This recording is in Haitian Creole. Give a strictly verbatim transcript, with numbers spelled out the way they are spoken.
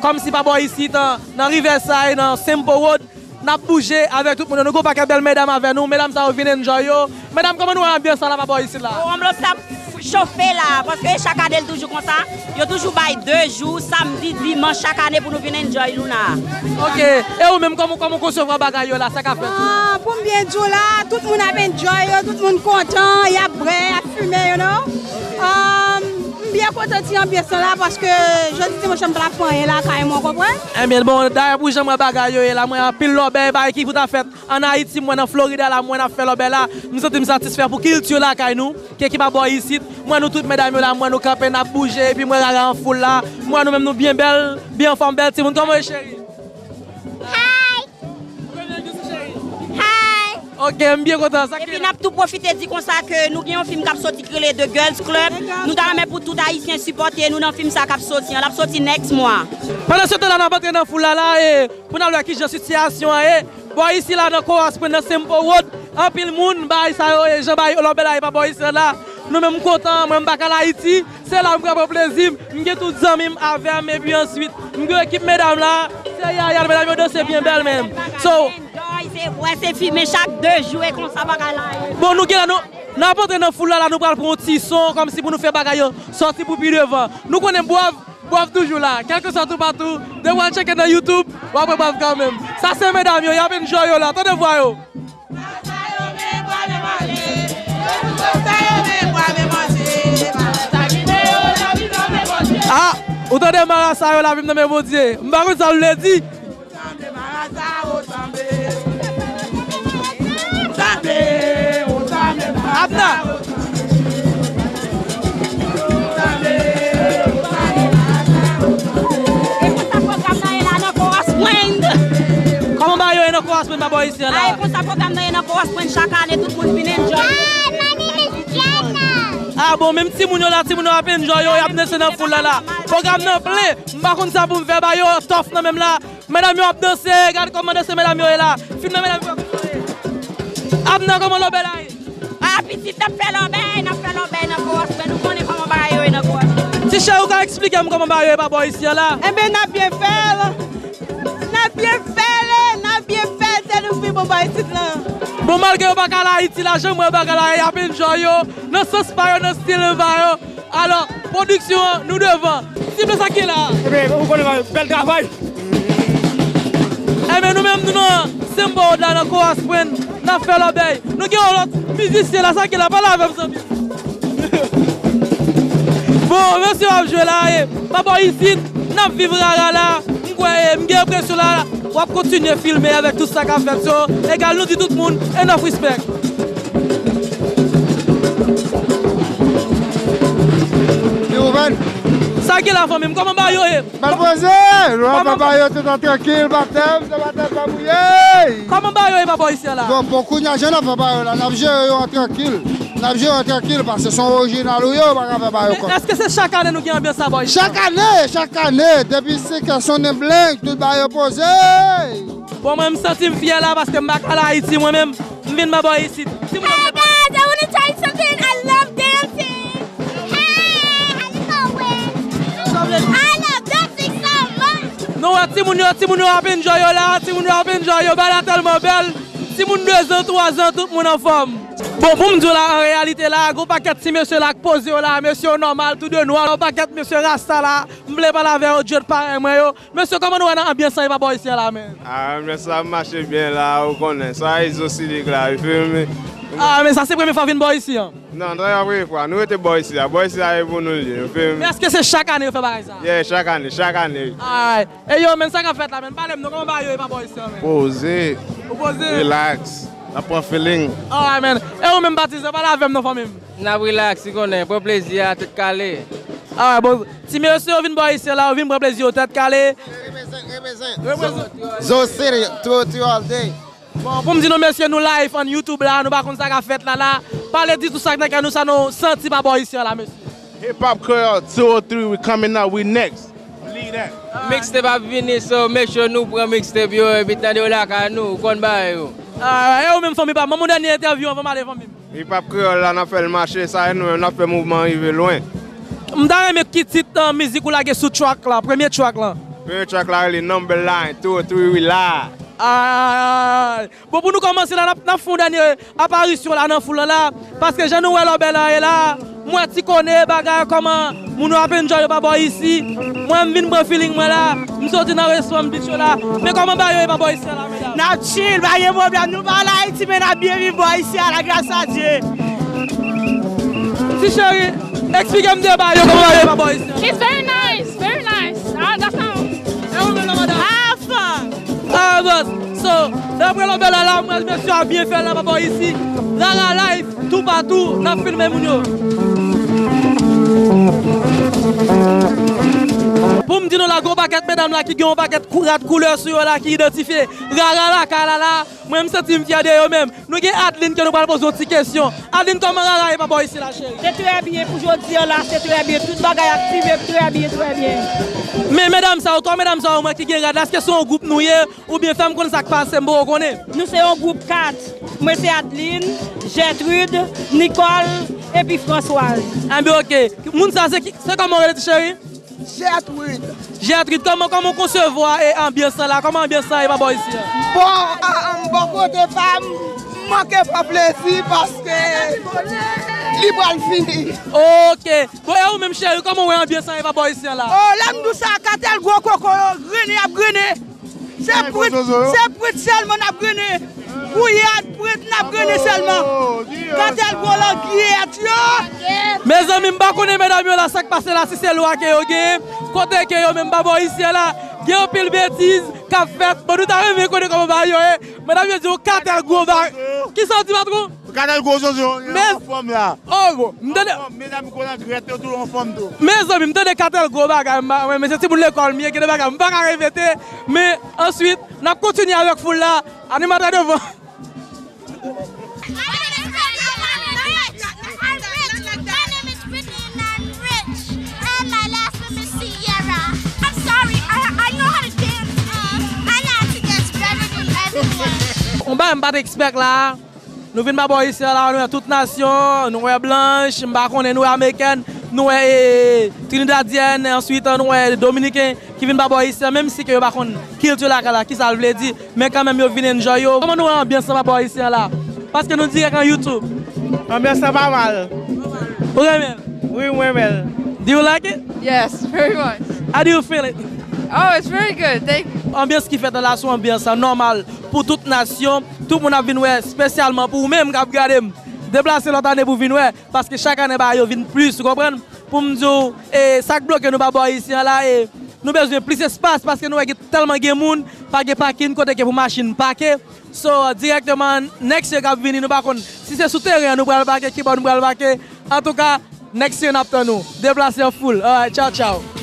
kòmsi pa bò isit, nan, nan Riverside, nan Simple Road, n ap bouje avèk tout moun yo. Nou gen yon pakèt bèl medam avè nou. Medam sa yo vin enjoy yo. Medam, kòman nou wè anbyans la pa bò isit la? Oh, anbyans la chofe la, paske chak ane l toujou konsa. Yo toujou bay de jou, samdi, dimanch, chak ane pou nou vin enjoy Luna. Ok. E ou menm, kòman, kòman w konsevwa bagay yo la, sa k ap fèt? Ah, pou m byen di w la, tout moun ap enjoy yo, tout moun kontan, y ap bwè, y ap fimen, you know. Um, m byen kontan ti anbyans lan la, paske jodi dimanch la m pa t ap fè anyen lakay mwen, w konprann? Ebyen, bon, dayè pou jan m wè bagay yo ye la, m wè anpil lòbèy, bagay ki pou ta fèt ann Ayiti, m wè nan Florida la, m wè n ap fè lòbèy la, m santi m satisfè pou kilti lakay nou, ke ki pa bò isit, m wè nou tout medam yo la, m wè nou kanpe, n ap bouje, epi m wè Rara an foul la, m wè nou menm nou byen bèl, byen anfòm, bèl timoun, kòman w ye cheri? Hi! Premye jou sou cheri. Hi! Ok, m byen kontan. Sa ki... Epi n ap tou pwofite di konsa ke nou gen yon fim k ap soti ki rele The Girls Club. Nou ta renmen pou tout Ayisyen sipòte nou nan fim sa k ap soti an. L ap soti next mwa. Pandan se tan la, n ap antre nan foul la, la, e pou n al wè ki jan sitiyasyon an ye. Bò isi la, nan Coral Spring, nan Simple Road, anpil moun, bagay sa yo, e jan bagay lòbèy la ye pa bò isi la. Nou menm m kontan, mwen m pa ka al Ayiti, se la m pral pran plezi m, m gen tout zanmi m avè m, epi answit, m gen ekip medam la, se Yaya, medam yo danse byen bèl menm. So, enjoy, se bwè, se fimen chak de jou, e konsa bagay la ye. Bon, nou gen la, nou, n ap antre nan foul la, la, nou pral pran yon ti son, kòmsi pou nou fè bagay yo sòti pou pi devan. Nou konnen Bwòv, Bwòv toujou la, kèlkeswa toupatou, depi w al tcheke nan YouTube, w ap wè Bwòv kanmenm. Sa se medam yo, y ap enjoy yo la, tande vwa yo. Ah, ou tande marasa yo la vin nan men Bondye. M pa konn sa l vle di. Abna! E konsa pwogram nan ye la nan Coral Spring. Kòman bagay yo ye nan Coral Spring pa bò isi a la? A, e konsa pwogram nan ye nan Coral Spring chak ane, tout moun vin enjoy. Hi, my name is Jenna. Ah bon, menm timoun yo la, timoun yo ap enjoy yo, y ap danse nan foul la la. Pwogram nan plen, m pa konn sa pou m fè, bagay yo tòf nan menm la. Medam yo ap danse, gade kòman danse medam yo ye la. Fim nan medam yo ap danse. Abna, kòman lòbèy la ye? A, pitit, n ap fè lòbèy, n ap fè lòbèy nan Coral Spring, nou konnen kòman bagay yo ye nan Coral Spring. Ti cheri, ou ka eksplike m kòman bagay yo ye pa bò isi a la? Enben, n ap byen fè l. N ap byen fè l, n ap byen fè l, se nou pi bon bò isit lan. Bon, malgre yo pa ka al Ayiti la, jan m wè bagay la ye, y ap enjoy yo, nan sans pa yo, nan stil pa yo. Alò, pwodiksyon an, nou devan. Sible sa ki la. Ebyen, ou konnen, bèl travay. Ebyen, nou menm, nou nan Simple Road la, nan Coral Spring, n ap fè lòbèy. Nou gen yon lòt mizisyen la, sa ki la, pale avè m, zanmi. Bon, mesye ap jwe la, e, pa bò isit, n ap viv Rara la. M kwè, e, m gen enpresyon la, w ap kontinye filme avèk tout sa k ap fèt. So, egal, nou di tout moun, enough respect. Li ouvèn. Sa gen la, fanmi m? Kòman bagay yo ye? Bèl poze! Lwa papa yo tout an trankil, batèm, se batèm pa mouye! Kòman bagay yo ye pa bò isi a la? Bon, bon, kounye a, jan n ap fè bagay yo la, n ap jere yo an trankil. N ap jere yo an trankil, paske se yon orijinal ou ye, ou pa ka fè bagay yo kòm. Èske se chak ane nou gen anbyans sa bò isi a? Chak ane, chak ane, depi senk è sonnen blenk, tout bagay yo poze! Bon, mwen, m santi m fyè la, paske m pa ka al Ayiti, mwen menm. M vin pa bò isit. Hey guys, I wanna tell you something. I love dancing. Hey, how you going? I love dancing so much. Nou wè timoun yo, timoun yo ap enjoy yo la, timoun yo ap enjoy yo, bagay la tèlman bèl. Timoun de zan, twa zan, tout moun anfòm. Bon, pou m di w la, an reyalite la, gon pakèt ti mesye la k poze yo la, mesye yo nòmal, tou de nwa, yon pakèt mesye rasta la, m vle pale avè yo, djòl parèy mwen yo. Mesye, kòman nou wè nan anbyans lan e pa bò isi a la, men? Ah, anbyans la ap mache byen la, ou konnen. Sa Izo Silik la, you feel me? Ah, men sa se premye fwa w vin bò isi an? Non, se pa premye fwa. Nou rete bò isi a. Bò isi a e pou nou l ye, you feel me? Men èske se chak ane yo fè bagay sa? Yeah, chak ane, chak ane. Alright. E yo, men sa k ap fèt la, men? Pale m non, kòman bagay yo e pa bò isi an, men? Poze. Ou poze? Relax. N ap pran feeling. Alright, men. E ou menm, Patizan, pale avè m non, fanmi m. N ap relax, ou konnen, pran plezi a tèt kale. Ah, bon, ti mesye yo vin bò isi a la, yo vin pran plezi yo tèt kale. Represent, represent. Represent. Zo City, two oh three all day. Bon, pou m di nou, mesye, nou live on YouTube la, nou pa konn sa k ap fèt la la. Pale, di tout sa k nan kè nou, sa nou santi pa bò isi a la, mesye. Hip Hop Creole two oh three, we coming up, we next. Believe that. Mixtape ap vini, so make sure nou pran mixtape yo, epi tande yo lakay nou, ou konn bagay yo. Ah, e ou menm, fanmi pa m, ban m yon dènye entèvyou anvan m ale, fanmi m. Hip Hop Kreyòl la, n ap fè l mache, sa e nou menm, n ap fè mouvman an rive lwen. M ta renmen ki tit, uh, mizik ou lage sou track la, premye track la. Premye track la rele Number Line, two oh three, wi la. Ay, bon, pou nou kòmanse la, n ap, n ap fè yon dènye aparisyon la nan foul la, paske jan nou wè Lòbèy la ye la, m wè ti kone bagay kòman moun yo ap enjoy yo pa bò isi. Mwen, m vin pran feeling mwen la, m soti nan restoran, m beach yo la. Men kòman bagay yo ye pa bò isi a la, medam? N ap chill, pa gen pwoblèm. Nou pa al Ayiti, men n ap byen viv bò isi a la, gras a Dye. Ti cheri, eksplike m de bagay yo, kòman bagay yo ye pa bò isi a? It's very nice, very nice. Ah, that's all. E ou menm la, madam? Ah, fun. Ah, boss. So, daprè Lòbèy la, la, mwen, mesye a byen fè la, pa bò isi. Rara Life, toupatou, n ap filme moun yo. Pou m di nou la, gon pakèt medam la ki gen yon pakèt kou-, rad koulè sou yo la, ki idantifye Rara lakay la la. Mwen, m santi m fyè de yo menm. Nou gen Adeline ke nou pral poze yon ti kesyon. Adeline, kòman Rara ye pa bò isi la, cheri? Se trè byen pou jodi a la, se trè byen. Tout bagay aktive trè byen, trè byen. Men medam sa yo, twa medam sa yo, mwen ki gen rad la, èske se yon gwoup nou ye? Oubyen fè m konn sa k pase, m poko konnen. Nou se yon gwoup kat. Mwen se Adeline, Gertrude, Nicole, epi Françoise. Enben, oke. Moun sa se ki, se kòman w rele, ti cheri? Gertrude. Gertrude, kòman, kòman w konsevwa e anbyans lan la? Kòman anbyans lan ye pa bò isi a? Bon, a, a, bò kote pa m, m manke pran plezi paske li pral fini. Oke. Bon, e ou menm, cheri, kòman w wè anbyans lan ye pa bò isi a la? Oh, lè m di w sa, Katèl gwo koko yo, grennen y ap grennen. Se prit, se prit sèlman n ap grennen. Gouyad, prit, n ap grennen sèlman. Katèl gwo langyèt yo. Mezanmi, m pa konnen medam yo la, sa k pase la, si se lwa ke yo genyen, kote ke yo menm pa bò isi a la, gen anpil betiz k ap fèt. Bon, nou ta renmen konnen kòman bagay yo ye. Medam yo di yon Katèl gwo ba-, kisa w di, patwon? Katèl gwo zozo, yo anfòm la. Oh, bon, m tande. Anfòm, medam gwo nan grèt, yo tou anfòm tou. Mezanmi, m tande Katèl gwo bagay, m pa, mwen, men se timoun lekòl m ye, gen de bagay m pa ka repete, men answit, n ap kontinye avèk foul la, animatè devan. Yon bagay m pa t expect la. Nou vin pa bò isi a la, nou wè tout nasyon, nou wè blanch, m pa konnen, nou wè amerikèn, nou wè, e, trinidadyen, answit, nou wè dominiken ki vin pa bò isi a, menm si ke yo pa konn kilti lakay la, kisa l vle di, men kanmenm yo vin enjoy yo. Kòman nou wè anbyans lan pa bò isi a la? Paske nou dirèk an YouTube. Anbyans lan pa mal. Ou renmen l? Wi, mwen renmen l. Do you like it? Yes, very much. How do you feel it? Oh, it's very good. Thank you. Anbyans ki fèt la, se yon anbyans nòmal pou tout nasyon. Tout moun ap vin wè, espesyalman pou ou menm k ap gade m. Deplase lòt ane pou vin wè, paske chak ane bagay yo vin plis, ou konprann? Pou m di w, e, sa k bloke nou pa bò isi a la, e, nou bezwen plis espas, paske nou wè gen tèlman gen moun, pa gen pakin kote ke pou machin pake. So, dirèkteman, next year k ap vini, nou pa konn si se sou teren an nou pral pake, ki bò nou pral pake. Antouka, next year n ap tann ou. Deplase an foul. Alright, tchaw, tchaw.